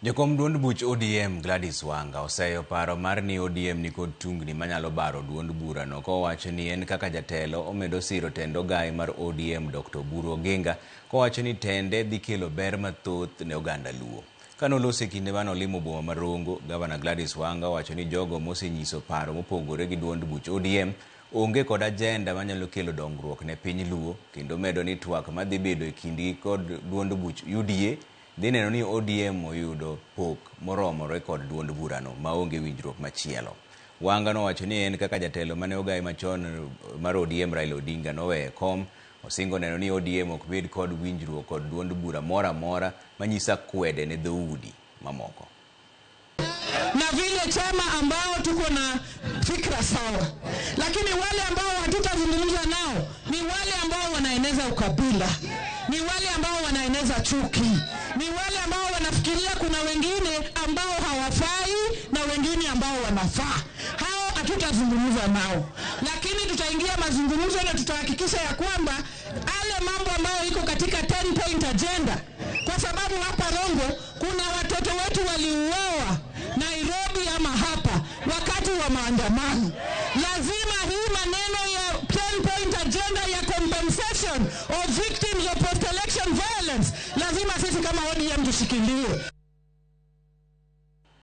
Jakom duond buch ODM Gladys Wanga oseyo paro mar ni ODM nikod tungni manyalo baro duond burano kowacho ni en kaka jatelo omedo siro tend ogai mar ODM Dr. Oburu Oginga kowacho ni tende dhi kelo ber mathoth ne oganda Luo. Kanoloso e kinde mane olimo boma ma Rongo, Gavana Gladys Wanga owacho ni jogo mosenyiso paro mopogore gi duond buch ODM onge kod ajenda manyalo kelo dongruok ne piny Luo kendo medo ni twak madhi bedo e kindgi kod duond buch UDA dhi neno ni ODM oyudo pok moromore kod duond burano maonge winjruok machielo. Wanga nowacho ni en kaka jatelo mane ogai machon mar ODM Raila Odinga noweyo kom, osingo neno ni ODM ok bed kod winjruok kod duond bura moro amora manyiso akwede ne dhoudi mamoko. Na vile chama ambao tuko na fikra sawa, lakini wale ambao hatutazungumza nao ni wale ambao wanaeneza ukabila, ni wale ambao wanaeneza chuki, ni wale ambao wanafikiria kuna wengine ambao hawafai na wengine ambao wanafaa. Hao hatutazungumza nao, lakini tutaingia mazungumzo na tutahakikisha ya kwamba yale mambo ambayo iko katika 10 point agenda, kwa sababu hapa Rongo kuna watoto wetu waliuawa Nairobi ama hapa wakati wa maandamano. Lazima hii maneno ya 10 point agenda ya compensation of victims of post election violence, lazima sisi kama ODM tushikilie.